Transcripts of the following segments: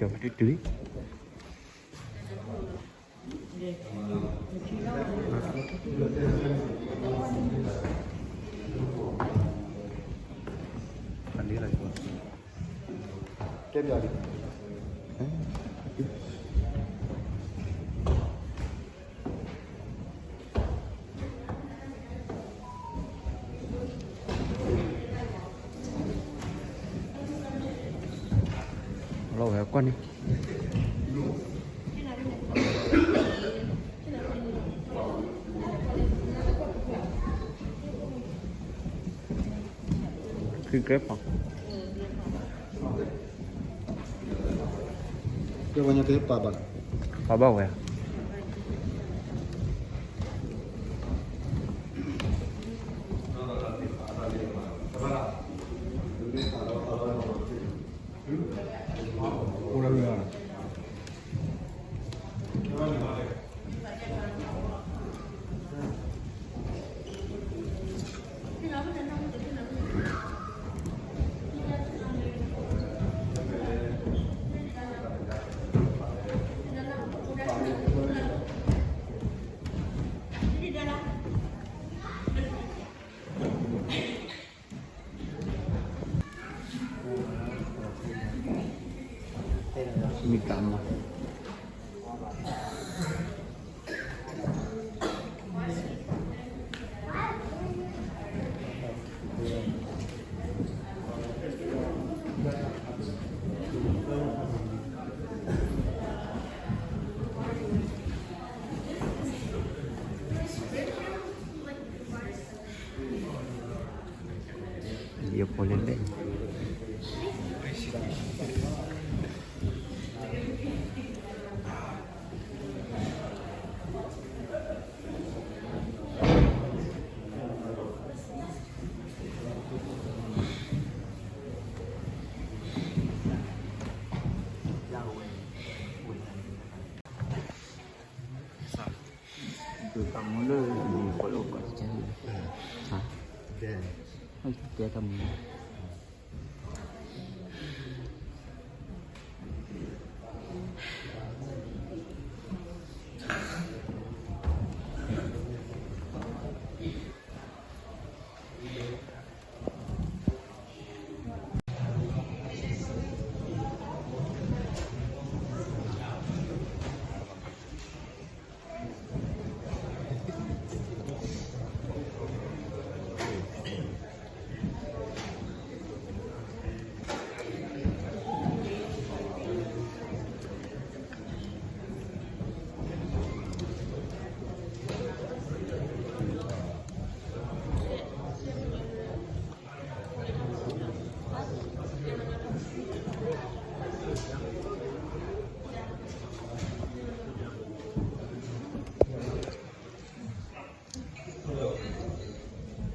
တုတုၤ ကဲပြာ်လံ လီၤဝဲကွၢ်န့ၣ် ခုကဲပာ် ကဲဝဲညါကဲပာ်ဘၣ် ပာ်ဘၣ်ဝဲ မ့ၢ်တၢ်မၤ ယဖိလဲၣ်လဲၣ် ကမူလၢ ကလီကီၢ်တကဲ ကဲကမူ ဟီ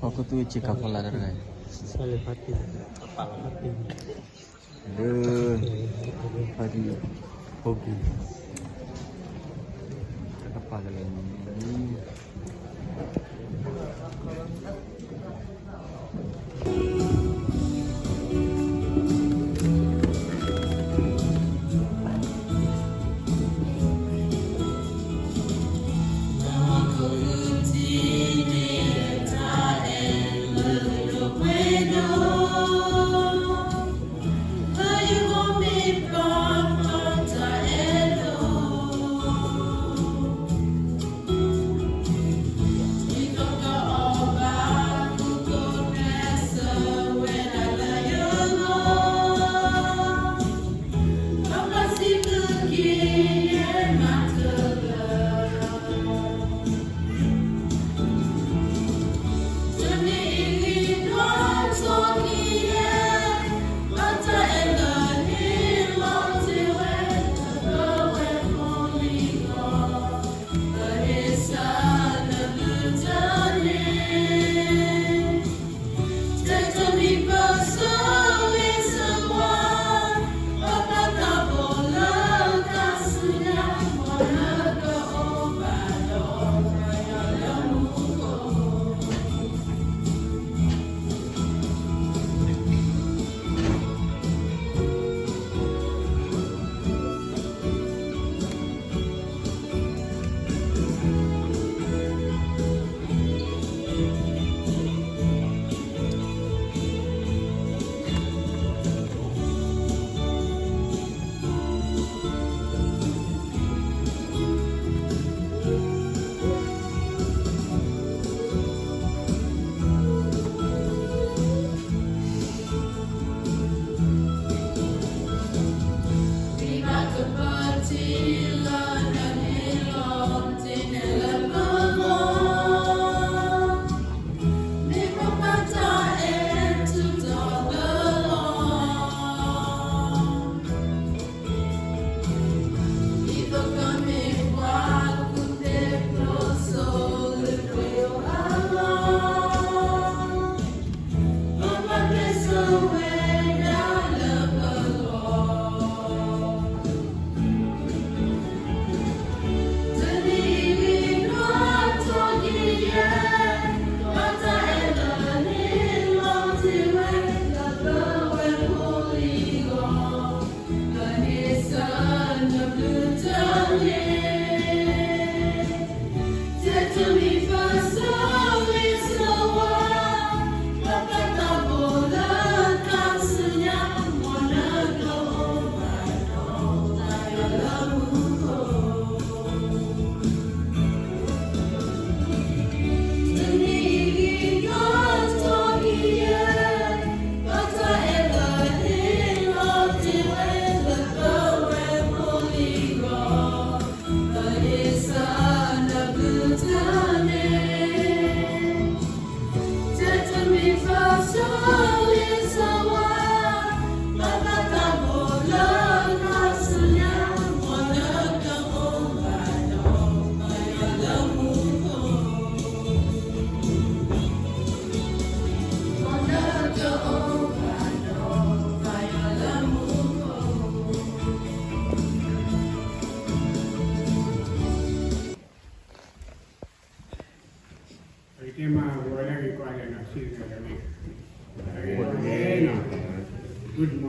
ၣ်ခိၣ်သူၣ်ဝဲဆ့ကၤဖီလာ်တဂၤ လၢ ဖါတံၢ် ဖိကံၢ် တၢ်ကပာ်ကလဲၤန့ၣ်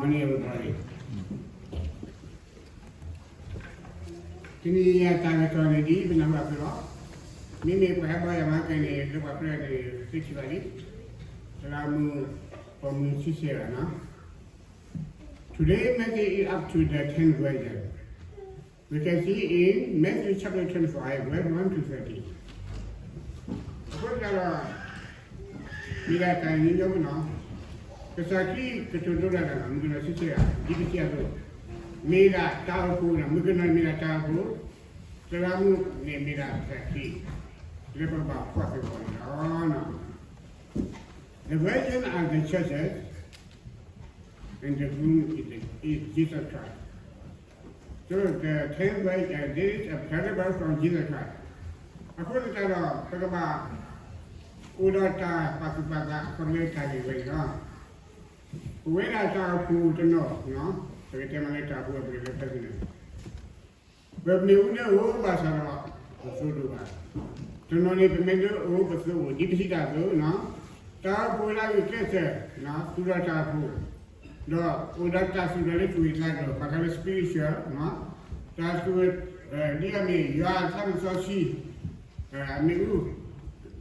Good morning, everybody. တနံၤအံၤအတၢ်ကစီၣ်န့ၣ် ဒ်ပနၢ်ဟူအသိးလီၤ. မ့မ့ၢ်ပှၤဟဲဘါယွၤမၤကဲန့ၣ် လၢပှၤပြၢန့ၣ် သ့ထံၣ်ဘၣ်လံ, သရၣ်မုၣ် ပိာ်မုၣ်ဆံဆဲးဘၣ်နီၤ. Today message is up to the tenth version. We can see in Matthew chapter twenty-five, verse one to thirteen. အဃိသတးဒီး မ့ၢ်ဒၣ်တၢ်ညီညီပနီၤ, ကစၢ်ခရံာ်ကတိၤဒိတၢ်လၢ မုၣ်ကနီၤဆံဆဲးဂၤ ဒ်ပစံးအသိး, မ့ၢ်ဒၣ်တၢ်အိၣ်ဖှိၣ်န့ၣ် မုၣ်ကနီၤမ့ၢ်ဒၣ်တၢ်အိၣ်ဖှိၣ်, သရၣ်မုၣ်န့ၣ်မ့ၢ်ဒၣ်ကစၢ်ခရံာ်, လၢပကဘၣ်ကွၢ်သကိးန့ၣ်လီၤ. The virgin are the churches, and the groom is, the, is Jesus Christ. So the tenth verse, uh, this is a parable from Jesus Christ. အဃိသတးဒီး ပကဘၣ်အိၣ်ဒီးတၢ်ပာ်သူၣ်ပာ်သး အခီပညီတၢ်ဂ့ၢ်ဝဲန့ၣ်လီၤ. ပဝဲဒၣ်တၢ်အိၣ်ဖှိၣ်တနီၤ, ပကတဲမ့ၢ်လၢတၢ်အိၣ်ဖှိၣ်အပူၤလၢ personal ပမ့ၢ်အူဒၢအိၣ်ဘၣ်ဆၣ်ဒီး ပသိဒိၣ်ဘၣ်. တနီၤန့ၣ် ပမ့ၢ်ဒၢအိၣ်ပသိအိၣ် ဒ်ပစံးတၢ်အသိး, တၢ်အိၣ်ဖှိၣ်လၢအဂ့ၤကျဲးစၢး သူၣ်ထီၣ်တၢ်အိၣ်ဖှိၣ်, ဒီးအိၣ်ဒီးတၢ်သူၣ်ထီၣ်လၢသူၣ်ဂ့ၤသးကျိၤ ပှၤတၢ်လၢ spiritual, တၢ်သူၣ်, ဒ်အမ့ၢ်ယွၤအသးစီဆှံ အမ့ၣ်အူ, ဒ်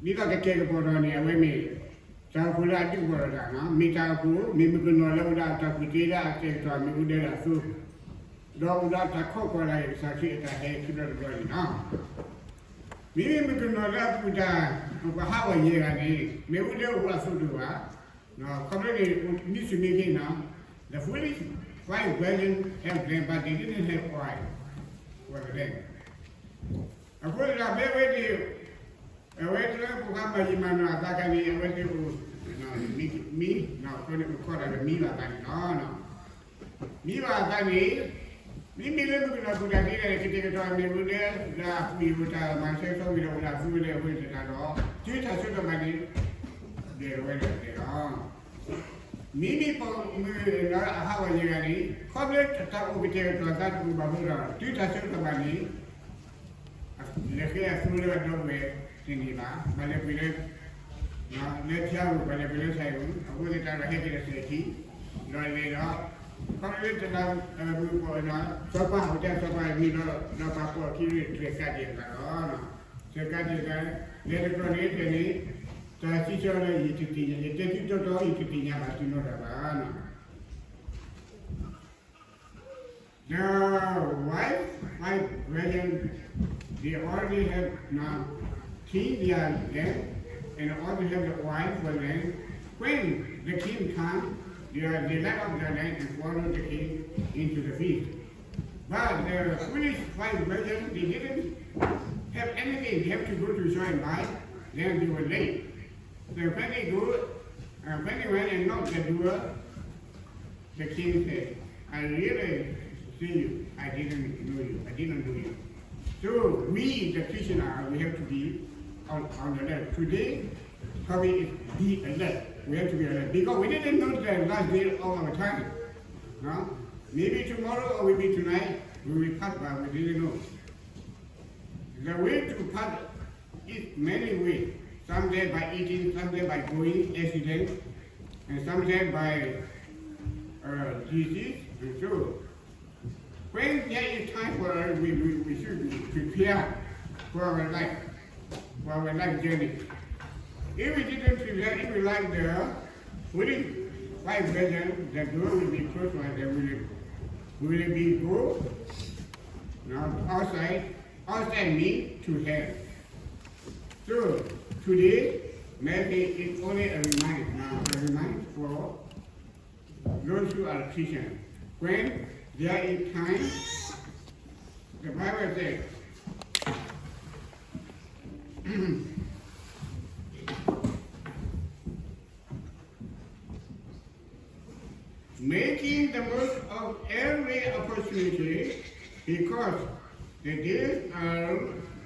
သိးကကဲကပီၤထီၣ်န့ၣ် အဝဲမ့ၢ် တၢ်အိၣ်ဖှိၣ်လၢအဒုးကပီၤထီၣ်တၢ်, မ့ၢ်တၢ်အိၣ်ဖှိၣ်, မ့ၢ်မုၣ်ကနီၤလၢအိၣ်ဒီးတၢ်ကူၣ်သ့လၢအကဲကတီၤအမ့ၣ်အူဒၢဒၣ်အသိး, ဒီးအိၣ်ဒီးတၢ်ခိးကွၢ်တၢ်အံၤ ကစၢ်ခရံာ်အတၢ်ဟဲခံဘျီတဘျီန့ၣ်လီၤ. မ့မ့ၢ်မုၣ်ကနီၤလၢအပူၤတၢ် ပှၤဟးဂီၤယဲၢ်ဂၤန့ၣ် မ့ၣ်အူဒၢအိၣ်အသိးဒိၣ်ဘၣ်, ခီဖျိန့ၣ် မ့ၢ်စူၢ်မ့ၢ်ခ့နီၤ, the foolish five virgins have them, but they didn't have oil for the lamp. အဃိသတးဒီး ဖဲအဝဲသ့ၣ်, အဝဲသ့ၣ်လၢပှၤမၤယံာ်မၤနီၢ်အသးခါန့ၣ် အဝဲသ့ၣ်အိၣ်, မံ, မံ, အဃိန့ၣ် ပခီတၢ်ဒီးမံဘၣ်သးန့ၣ်လီၤ. မံဘၣ်အသးန့ၣ်, မ့မ့ၢ်လၢမုၣ်ကနီၤကူၣ်တၢ်သ့န့ၣ် ကတဲာ်ကတီၤအမ့ၣ်အူဒၢ လၢအပူၤအံၤအိၣ်တၢ်မၤဆၢကတီၢ်ဝံၤဒီးအိၣ်တၢ်သူဝဲလၢအဝဲသတးဒီး တုၤတၢ်ဆၢကတီၢ်ဘၣ်န့ၣ် ဒဲးဝဲဒၣ်ဒဲးလီၤ. မ့မ့ၢ်ပိာ်မုၣ်လၢအဟးဂီၤယဲၢ်ဂၤန့ၣ် ခီဖျိတၢ်အိၣ်ကတဲာ်ကတီၤအသးတအိၣ်ဘၣ်အဃိဒီး တုၤတၢ်ဆၢကတီၢ်ဘၣ်န့ၣ် လဲၤဃ့အသူလၢအဒီပုၢ်ဝဲၢ်တန့ၢ်ဘၣ်, ဘၣ်လဲၤပှ့ၤလၢ, လၢဖၠါပူၤ, ဘၣ်လဲၤပှ့ၤလၢဆၣ်အံၤပူၤ, အဃိသတးဒီးဟဲက့ၤဒီးစဲၤထံ, ဒီးလဲၤဒီး, ခီဖျိလၢတလး, ပူၤ, စီၤပၤ, အဝဲဒၣ်စီၤပၤမံၤဒီး ဒီးပှၤပိာ်ခံရ့ၣ်တြဲၤကးဒံးအသးလီၤ. တြဲၤကးဒံးအသး, လဲၤတကျီၢ်န့ၣ် ဖဲန့ၣ်, တၢ်စံးဆၢလၢယတသ့ၣ်ညါ, ယတဲသုတီတီ ယတသ့ၣ်ညါဘၣ်သုနီတဂၤဘၣ်. The wise five virgins, they already have now cleaned their lamp and also have the oil for them. When the king comes, they are, they light up their lamp and follow the king into the feast. But the foolish five virgins, they didn't have anything. They have to go to shop and buy. Then they were late. So when they go, uh, when they went and knocked the door, the king said, I really see you. I didn't know you. I didn't know you. So we, the Christian, are, we have to be on, on alert. Today, topic is be alert. We have to be alert because we didn't know the last day of our time. No? Maybe tomorrow or maybe tonight, we will pass by. We didn't know. The way to pass is many ways. Some say by eating, some say by going accident, and some say by, uh, disease and so. When there is time for us, we, we, we should prepare for our life, for our life journey. If we didn't prepare, if we like the foolish five virgins, the door will be closed for us, then we will, we will be go, you know, outside, outside means to hell. So today, maybe it's only a remind, uh, a remind for those who are Christian. When there is time, the Bible says, making the most of every opportunity because the days are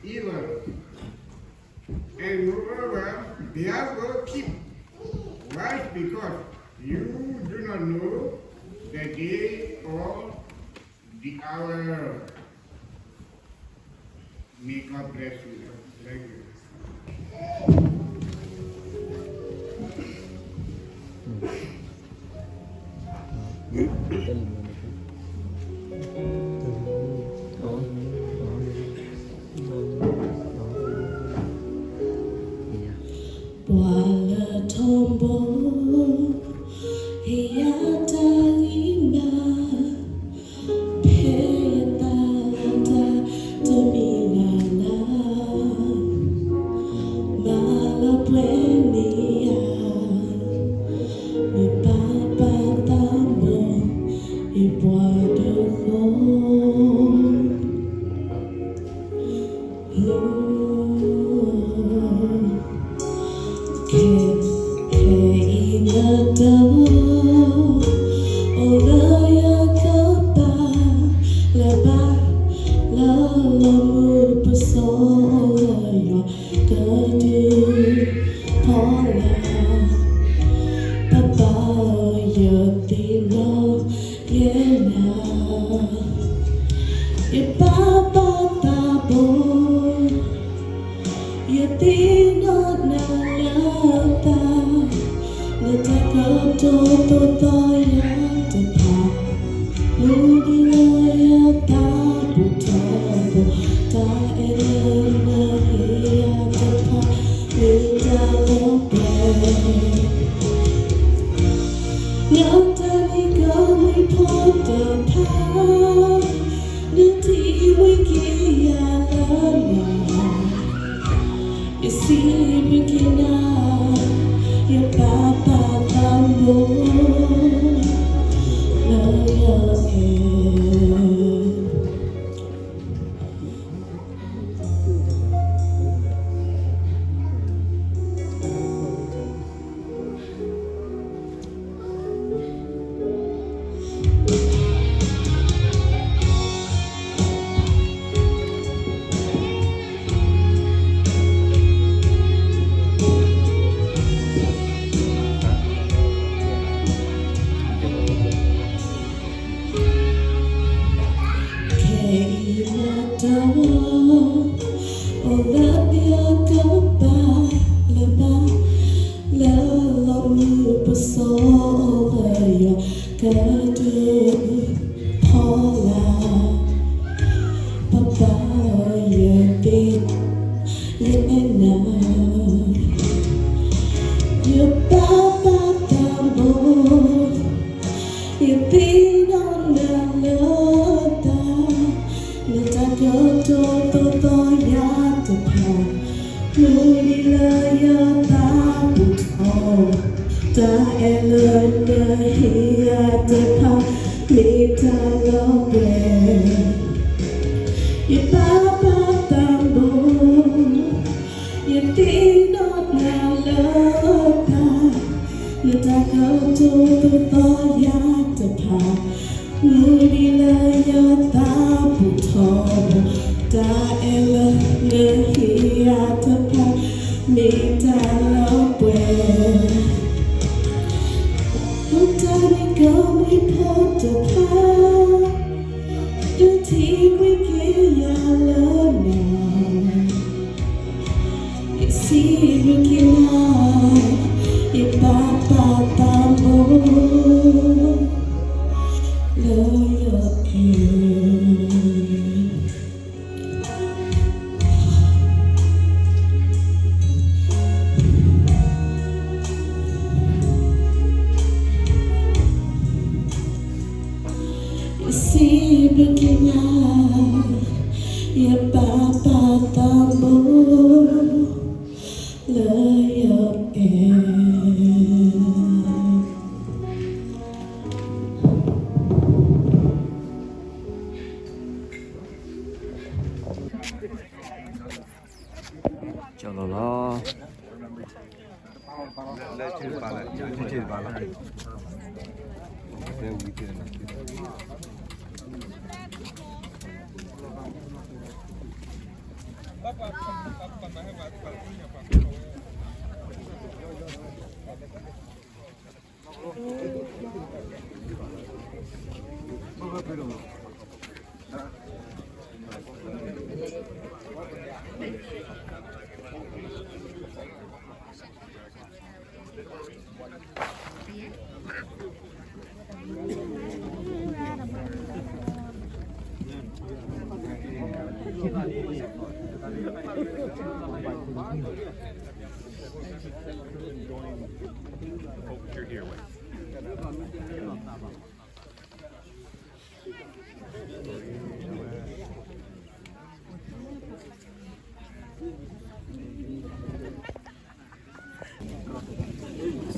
evil. And moreover, therefore keep watch because you do not know the day or the hour. May God bless you. Thank you. ပှၤလၢထီဘိ ဟ့ၣ်ယၤတၢ်ဂံၢ်ဘါ ဖဲယသးတၢ်တမံၤလၢ်လၢ် မၤလီၤပှဲၤန့ၢ်ယၤ မ့ၢ်ပၢ်ပၢ်သးဘိ ယပှၤဒိၣ်ဃိ ခဲ ခဲအံၤနတၢ် အိၣ်လၢယကပၤ လၢဘၣ် လၢလီၤမုၢ်ပစီလၢယွၤကဒုးဖီလာ် ပၢ်ပၢ်ဧၢ ယသ့ၣ်နီၣ် ယဲနၤ ယပၢ်ပၢ်သးဘိ ယသ့ၣ်နီၣ်နၤလၢသး နတၢ်ကတိၤသိၣ်သီယၤတဖၣ် မုၢ်နံၤလၢယသးပူၤထီဘိ တၢ်အဲၣ်လၢနဟ့ၣ်ယၤတဖၣ် မ့ၢ်တၢ်လီၤပှဲၤ နတၢ်န့ၣ်ကမွံဖိတဖၣ် နထံၣ်မှံက့ၤယၤလၢနၤ ယစံးဘျုးက့ၤနၤ ယပၢ်ပၢ်သးဘိ လၢယအဲၣ် ခဲအံၤနတၢ် အိၣ်လၢယကပၤ လၢဘၣ် လၢလီၤမုၢ်ပစီလၢယွၤ ကဒုးဖီလာ် ပၢ်ပၢ် ယသ့ၣ် ယအဲၣ်နၤ ယပၢ်ပၢ်သးဘိ ယသ့ၣ်နီၣ်နၤလၢသး နတၢ်ကတိၤသိၣ်သီယၤတဖၣ် မုၢ်နံၤလၢယသးပူၤထီ တၢ်အဲၣ်လၢနဟ့ၣ်ယၤတဖၣ် မ့ၢ်တၢ်လီၤပှဲၤ ယပၢ်ပၢ်သးဘိ ယသ့ၣ်နီၣ်နၤလၢသး နတၢ်ကတိၤသိၣ်သီယၤတဖၣ် မုၢ်နံၤလၢယသးပူၤထီ တၢ်အဲၣ်လၢနဟ့ၣ်ယၤတဖၣ် မ့ၢ်တၢ်လီၤပှဲၤ မုၢ်တၢ်န့ၣ်ကမွံဖိတဖၣ် ဒုးထံၣ်မှံက့ၤယၤလၢနၤ ယစံးဘျုးက့ၤနၤ ယပၢ်ပၢ်သးဘိ လၢယအဲၣ် ယစံးဘျုးက့ၤနၤ ယပၢ်ပၢ်သးဘိ လၢယအဲၣ် ကၠီလီၤလီၤ လၢထံတပၤလၢ ထံတပၤလၢ Hope you're here with.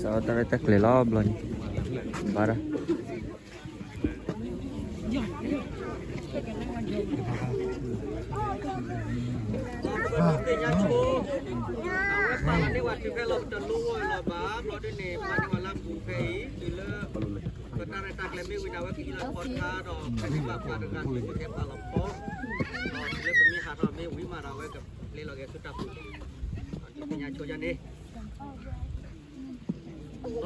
စးတၢ်ရဲၣ်တၢ်ကျဲၤလီၤဘျီန့ၣ်, ဘၣ်ဒၣ် သ့ၣ်ညါဆိ, အဝဲပာ်လီၤန့ၢ်ဝဲတုၤဖဲလီၤ ပတလိၣ်ဝဲလီၤဘၣ်, ဘျီဒ်န့ၣ် ပာ်န့ၢ်ဝဲလၢအပူၤဖဲအံၤ တုၤလၢ ပတၢ်ရဲၣ်တၢ်ကျဲၤမ့ၢ်ဝံၤန့ၣ် အဝဲကဟံးလီၤခီၣ်ထါဒီး ပကဘၣ်ပာ်တဂၤ ကဟဲပာ်လီၤဖီ, ဒီးတုၤလၢပမ့ၢ်ဟးထီၣ်မ့ၢ်ဝံၤမးဒီး အဝဲကပျဲလီၤက့ၤဆူတၢ်ပူၤန့ၣ်, ဒ်သ့ၣ်ညါဆိယါန့ၣ် ဒီးကလဲၤလၢတၢ်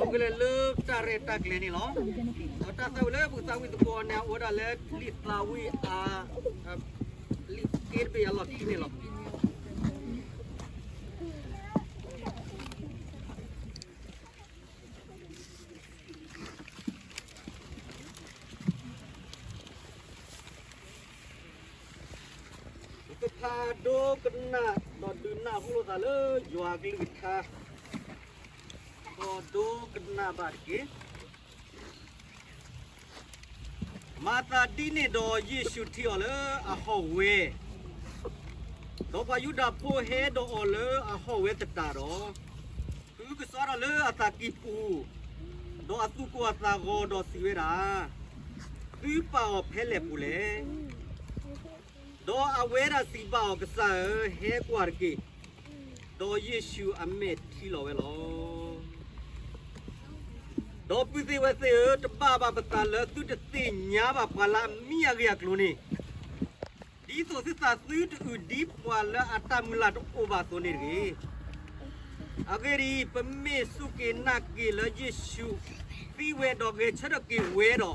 ရဲၣ်တၢ်ကျဲၤန့ၣ်လီၤ. ဒီးတၢ်သးဝံၣ်လၢပကသးဝံၣ်သကိးန့ၣ် အိၣ်ဝဲဒၣ်လၢလံာ်သးဝံၣ်အါ, လံာ်က့တဘ့ၣ်အလီၢ်ခံန့ၣ်လီၤ. ပကဖးဒိကနၣ်ဒီးဒုးနၢ်ဟူလိာ်သးလၢယွၤအကလုၢ်ကထါ, ဒီးဒိကနၣ်ဘၣ်တက့ၢ်. မၤသးဒ်န့ၣ်ဒီး ယ့ၣ်ၡူးထံၣ်အီၤလၢအဟီၣ်ဝဲ, ဒီးပှၤယူဒၤဖိဟဲဒီးအီၤလၢအဟီၣ်ဝဲသတးဒီး, ဃုကစီဒီးလၢအသးကံၢ်ပူၤ, ဒီးအသူၣ်ကိၢ်အသးဂီၤဒီးစံးဝဲဒၣ်, သုပာ်အီၤဖဲလဲၣ်ပူၤလဲၣ်. ဒီးအဝဲဒၣ်စံးဘၣ်အီၤ, ကစၢ်ဧၢ, ဟဲကွၢ်တက့ၢ်. ဒီးယ့ၣ်ၡူးအမဲာ်ထံလီၤဝဲလီၤ. ဒီးပုၢ်သ့ၣ်ဝဲၢ်သ့ၣ်ဧၢ, တဘၣ်ဘၣ်ပသးလၢသုတသ့ၣ်ညါဘၣ်ပှၤလၢအမံအဂ့ၢ်အကျိၤန့ၣ်, ဒ်သိးသုသးသုတအုၣ်ဒံးပှၤလၢအတၢ်မုၢ်လၢ်တအိၣ်ဘၣ်အသိးန့ၣ်တဂ့ၤ. အဂ့ၢ်ဒ်အံၤ, ပမ့ၢ်စူၢ်က့ၤနာ်က့ၤလၢယ့ၣ်ၡူးသံဝဲဒီးဂဲၤဆၢထၢၣ်က့ၤဝဲဒီး,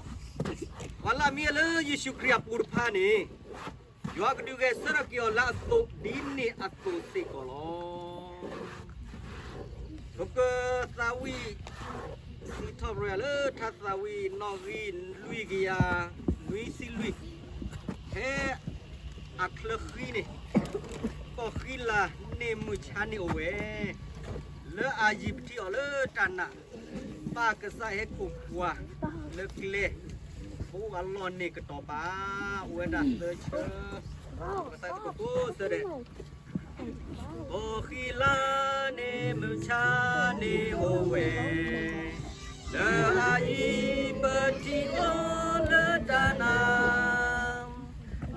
ပှၤလၢအမံလၢယ့ၣ်ၡူးခရံာ်အပူၤတဖၣ်န့ၣ်, ယွၤကဒုးဂဲၤဆၢထၢၣ်က့ၤအီၤလၢအသိးဒ်န့ၣ်အသိးစ့ၢ်ကီးလီၤ. ပကသးဝံၣ်စံးထီၣ်ပတြၢၤယၤလၢထါသးဝံၣ်နီၣ်ဂံၢ်လွံၢ်ကယၤနွံဆံလွံၢ်, ဖဲအချၢဃံန့ၣ်, ကီၢ်ဃံလၤန့ၣ်မုၢ်ဆါန့ၣ်အိၣ်ဝဲ, လၢအယံၤပထံၣ်အီၤလၢတၢ်နာ်, ပၢ်ကစၢ်ဟဲခိၣ်ပှၤလၢကျဲ, ပအိၣ်အလီၢ်န့ၣ်ကတီၤပာ်, အိၣ်ဝဲဒၣ်သၢဆၢ, ပသးကတိၤကိးဆၢဒဲး ကီၢ်ဃံလၤန့ၣ်မုၢ်ဆါန့ၣ်အိၣ်ဝဲ, လၢအယံၤပထံၣ်အီၤလၢတၢ်နာ်,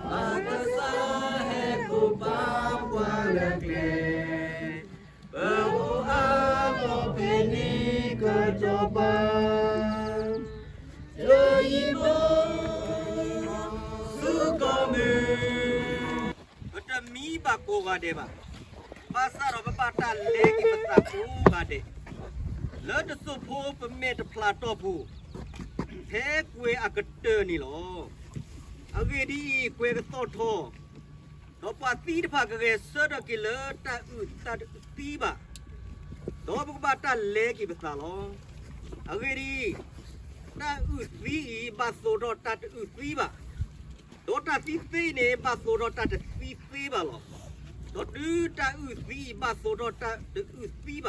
ပၢ်ကစၢ်ဟဲခိၣ်ပာ်ပှၤလၢကျဲ, ပအိၣ်အလီၢ်ဖဲန့ၣ်ကတီၤပာ်, လၢယံၤဘီ ဆူကီၢ်မုၢ်, ပတမံဘၣ်ကိးဂၤဒဲးဘၣ်, ဘၣ်ဆၣ်ဒီးပဘၣ်တၢ်လဲၤက့ၤပသးကိးဂၤဒဲး, လၢတစိၢ်ဖိပမဲာ်တဖျးတီၢ်ပူၤ, ဖဲကွဲၤအကတၢၢ်န့ၣ်လီၤ. အဂ့ၢ်ဒ်အံၤ, ကွဲၤကသီၣ်ထီၣ်, ဒီးပှၤသံတဖၣ်ကဂဲၤဆၢထၢၣ်က့ၤလၢတၢ်အုၣ်တၢ်သံဘၣ်, ဒီးပကဘၣ်တၢ်လဲၤက့ၤပသးလီၤ. အဂ့ၢ်ဒ်အံၤ, တၢ်အုၣ်သံအံၤဘၣ်သိၣ်ထီၣ်တၢ်တအုၣ်သံဘၣ်, ဒီးတၢ်သံသ့အံၤန့ၣ် ဘၣ်သိၣ်ထီၣ်တၢ်တသံသ့ဘၣ်လီၤ. ဒီးတုၤတၢ်အုၣ်သံအံၤဘၣ်သိၣ်ထီၣ်တၢ်တအုၣ်သံဘၣ်, ဒီးတၢ်သံသ့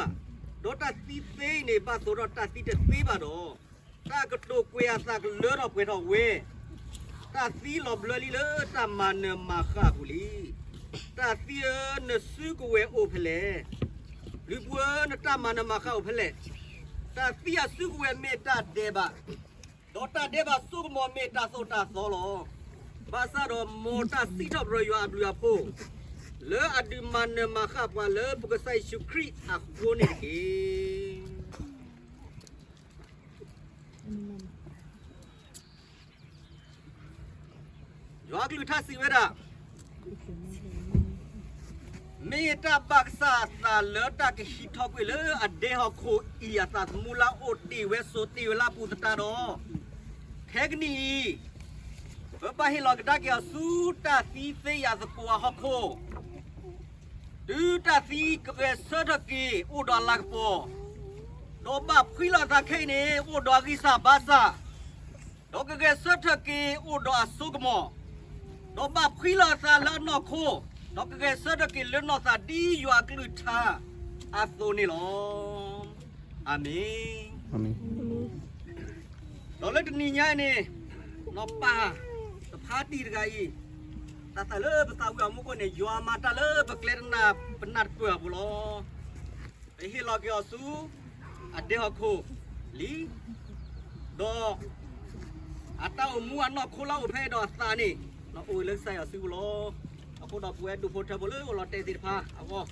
အံၤန့ၣ် ဘၣ်သိၣ်ထီၣ်တၢ်သံတသ့ဘၣ်ဒီး, တၢ်ကတိၤကွဲးအသးကလၢထီၣ်ပှဲၤထီၣ်ဝဲ, တၢ်သံလီၤဘျၢလံလၢတၢ်မၤနၢၤမၤဃၣ်အပူၤလံ. တၢ်သံဧၢ, နစုကဝဲၤအိၣ်ဖဲလဲၣ်. လုၢ်ပှၤဧၢ, နတၢ်မၤနၢၤမၤဃၣ်အိၣ်ဖဲလဲၣ်. တၢ်သံအစုကဝဲၤမ့ၢ်တၢ်ဒဲးဘး, ဒီးတၢ်ဒဲးဘးစိကမီၤမ့ၢ်တၢ်သိၣ်တၢ်သီလီၤ. ဘၣ်ဆၣ်ဒီးမ်တၢ်စံးထီၣ်ပတြၢၤယွၤအဘျုးအဖှိၣ်, လၢအဒုးမၤနၢၤမၤဃၣ်ပှၤလၢပကစၢ်ယ့ၣ်ၡူးခရံာ်အဃိန့ၣ်တက့ၢ်. ယွၤကလုၢ်ကထါစံးဝဲဒၣ်, မ့ၢ်တၢ်ဘၣ်ကစၢ်အသးလၢတၢ်ကဟံးထီၣ်ကွံာ်လၢအဒဲဟီၣ်ခိၣ်အံၤအသးသမူလၢအအိၣ်တ့ၢ်ဝဲဆိးတ့ၢ်ဝဲလၢအပူၤသတးဒီး, ခဲကနံၣ်အံၤ, ပဘၣ်ဟ့ၣ်လီၤကဒါက့ၤအီၤဆူတၢ်သံသ့အသကိးအဟီၣ်ခိၣ် တုၤတၢ်သံကဂဲၤဆၢထၢၣ်က့ၤအိၣ်ဒီးအလၤကပီၤ, ဒီးဘၣ်ဖှံလီၤအသးခဲအံၤန့ၣ် အိၣ်ဒီးအဂံၢ်စၢ်ဘါစၢ်, ဒီးကဂဲၤဆၢထၢၣ်က့ၤအိၣ်ဒီးအစိကမီၤ, ဒီးဘၣ်ဖှံလီၤအသးလၢအနီၢ်ခိ, ဒီးကဂဲၤဆၢထၢၣ်က့ၤလၢနီၢ်သးဒ်ယွၤအကလုၢ်ကထါအသိးန့ၣ်လီၤ. အၤမ့ၣ်. ဒီးလၢတနံၤညါအံၤန့ၣ်, နီၢ်ပၢ်တဖါတံၢ်တဂၤအံၤ, တၢ်သးလၢပသးဝံၣ်အမူခိၣ်န့ၣ် ယွၤမၤတၢ်လၢပကျဲတနၢ်ပၢၢ်အပူၤလီၤ. ပဟ့ၣ်လီၤက့ၤအီၤဆူအဒဲဟီၣ်ခိၣ်လံ, ဒီးအတၢ်အိၣ်မူအနီၢ်ခိလၢအအိၣ်ဖဲအံၤဒီးအသးန့ၣ်, အိၣ်လၢကစၢ်ယွၤစုပူၤလီၤ. အဃိဒီးပဝဲဒူၣ်ဖိထၢဖိလၢအိၣ်လီၤတဲာ်သ့ၣ်တဖၣ်အဂီၢ်,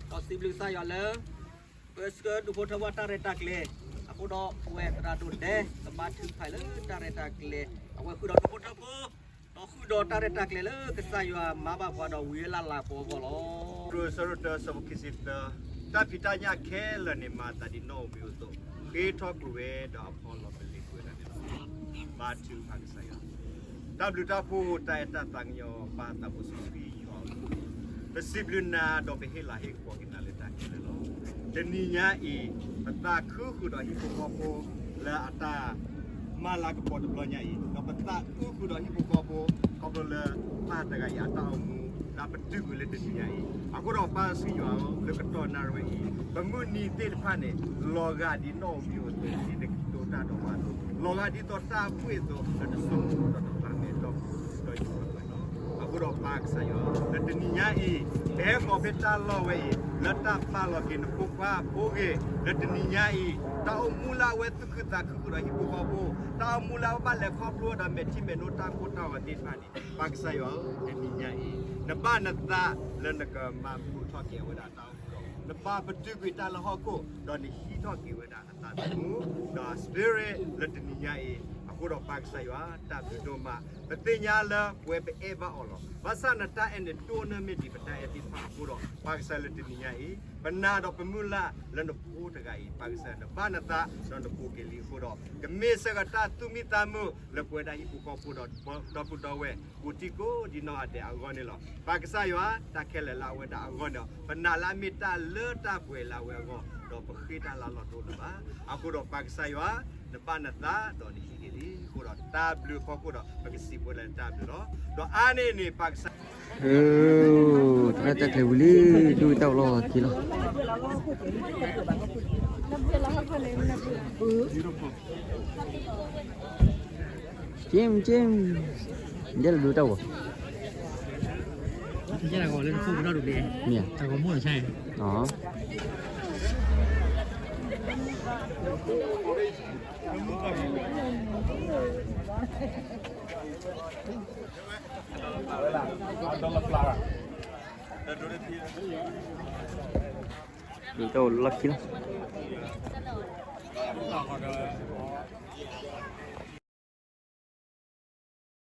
ဒီးစံးဘျုးကစၢ်ယွၤလၢ ပဆှၢဒူၣ်ဖိထၢဖိအတၢ်ရဲၣ်တၢ်ကျဲၤ, အဃိဒီးပဝဲသရၣ်ဒိၣ်ဒဲ ကဘါထုကဖၣ်လၢတၢ်ရဲၣ်တၢ်ကျဲၤ, အဝဲဃုာ်ဒီးဒူၣ်ဖိထၢဖိ, ဒီးဃုာ်ဒီးတၢ်ရဲၣ်တၢ်ကျဲၤလၢကစၢ်ယွၤမၤဘၣ်ပှၤဒီးဝံၤအလၢ်လၢ်ပှၤအဂီၢ်လီၤ. ရိစၢထၢၣ်ဆၢဖိခံဆံသၢ, တၢ်ဖံးတၢ်ညၣ်ခဲလၢာ်န့ၣ် မၤသးဒ်နီၣ်ဧိၤမံၤဧိၤအသိး, ဃ့ထီၣ်ကွံာ်ဝဲဒီးအဖီလီၤပလ့ၤကွံာ်ဝဲဒၣ်န့ၣ်လီၤ. ဘါထုကဖၣ်ကစၢ်ယွၤ, တၢ်ဘျုးတၢ်ဖှိၣ်တၢ်အဲၣ်တၢ်သးကညီၤ ပၢ်သးဘိစီဆှံယွၤဧၢ, ပစံးဘျုးနၤဒီးပဟ့ၣ်လၤဟ့ၣ်ကပီၤက့ၤနၤလၢတၢ်ခဲလၢာ်လီၤ. တနံၤညါအံၤ, ပသးခုဃုာ်ဒီးဟံၣ်ဖိဃီဖိ လၢအတၢ်မၤလၤကပီၤတဘျီညါအံၤ, ဒီးပသးအုးဃုာ်ဒီးဟံၣ်ဖိဃီဖိ ခီဖျိလၢပၢ်တဂၤအံၤအတၢ်အိၣ်မူ လၢပတုာ်ကွံာ်လၢတနံၤညါအံၤ, အဃိဒီးပၢ်စီဆှံယွၤဧၢ, လၢကတီၢ်နၣ်ရံၣ်ဝဲအံၤ, ပမုၢ်နံၤသ့ၣ်တဖၣ်န့ၣ် လီၤဂာ်ဒ်နီၣ်ဧိၤမံၤဧိၤအသိး, ဒ်နကတိၤတၢ်ဒီးပှၤအသိး, လီၤဂာ်ဒ်သိးတၢ်အပှ့ၤအသိး လၢနဆိကမိၣ်ဒီးနပာ်မဲာ်တီၢ်ပူၤ ဒီးယွၤအပှဲၤလီၤ. အဃိဒီးပၢ်ကစၢ်ယွၤဧၢ, လၢတနံၤညါအံၤ, ပဟဲဃီၤဖဲတၢ်လီၢ်ဝဲအံၤ, လၢတၢ်ပာ်လီၤက့ၤနဖိခွါဖိဂ့ၤ, လၢတနံၤညါအံၤ, တၢ်အိၣ်မူလၢအဝဲသူၣ်ခုသးခုဃုာ်ဒီးဟံၣ်ဖိဃီဖိ, တၢ်အိၣ်မူလၢအဝဲဘၣ်လဲၤခီဖျိဝဲဒီးမဲာ်ထံမဲာ်နိတၢ်ကိၢ်တၢ်ဂီၤသ့ၣ်တဖၣ်န့ၣ်, ပၢ်ကစၢ်ယွၤဧၢ, တနံၤညါအံၤ, နဘၣ်နသးလၢနကမၤမုာ်ထီၣ်က့ၤဝဲဒၣ် နဘၣ်ပတုာ်ကွံာ်တၢ်လၢဟီၣ်ခိၣ်, ဒီးနဟံးထီၣ်က့ၤဝဲဒၣ်အသးသမူ, ဒီး spirit လၢတနံၤညါအံၤ, အဃိဒီးပၢ်ကစၢ်ယွၤ, တၢ်ဘျုးဒိၣ်မး, ပသ့ၣ်ညါလၢပဝဲပအဲၣ်ဘၣ်အီၤလီၤ. ဘၣ်ဆၣ်နတၢ်အဲၣ်န့ၣ်ဒိၣ်န့ၢ်မ့ၢ်ဒံးပတၢ်အဲၣ်သ့ၣ်တဖၣ်အဃိဒီး, ပၢ်ကစၢ်လၢတနံၤညါအံၤ, ပနာ်ဒီးပမုၢ်လၢ်လၢနဖိတဂၤအံၤ, ပၢ်ကစၢ်နဘၣ်နသး, ဒီးနဖိက့ၤလံအဃိဒီး, ကမ့ၢ်စ့ၢ်ကီးတၢ်သူၣ်မံသးမုာ်လၢပဝဲဒၣ်ဟံၣ်ဖိဃီဖိဒီး ဒီပုၢ်ဒီဝဲၢ် ကိးထံကိးဒံနီၢ်ဂၤဒဲးအဂီၢ်န့ၣ်လီၤ. ပၢ်ကစၢ်ယွၤ, တၢ်ခဲလၢာ်လၢအဝဲဒၣ်အဂီၢ်န့ၣ်, ပနာ်လၢအမ့ၢ်တၢ်လၢတၢ်ပှဲၤလၢအဝဲအဂီၢ်, ဒီးပဃ့တၢ်လၢအလီၢ်တအိၣ်လၢၤဘၣ်. အဃိဒီးပၢ်ကစၢ်ယွၤ, နဘၣ်နသးဒီးနဟံးန့ၢ်လံအဃိဒီး, တၢ်ဘျုးအဖီခိၣ်ဒီး ပကစံးပဝဲလၢတၢ်ဘျုးလီၤ. ဒီးအါန့ၢ်န့ၣ် ပၢ်ကစၢ် တၢ်ရဲၣ်တၢ်ကျဲၤဝံၤလံ, ဒိၣ်တၢ်အိၣ်လီၤခံလီၤ. ကၠ့ၣ်ကၠ့ၣ်, ယဲၢ်လၢဒိၣ်တၢ်ဝီၤ, ယဲၢ်လၢဒိၣ်တၢ်ဝီၤ, မ့ၢ်ဧါ, ဒိၣ်တၢ်ဝီၤလီၢ်ခံလီၤ.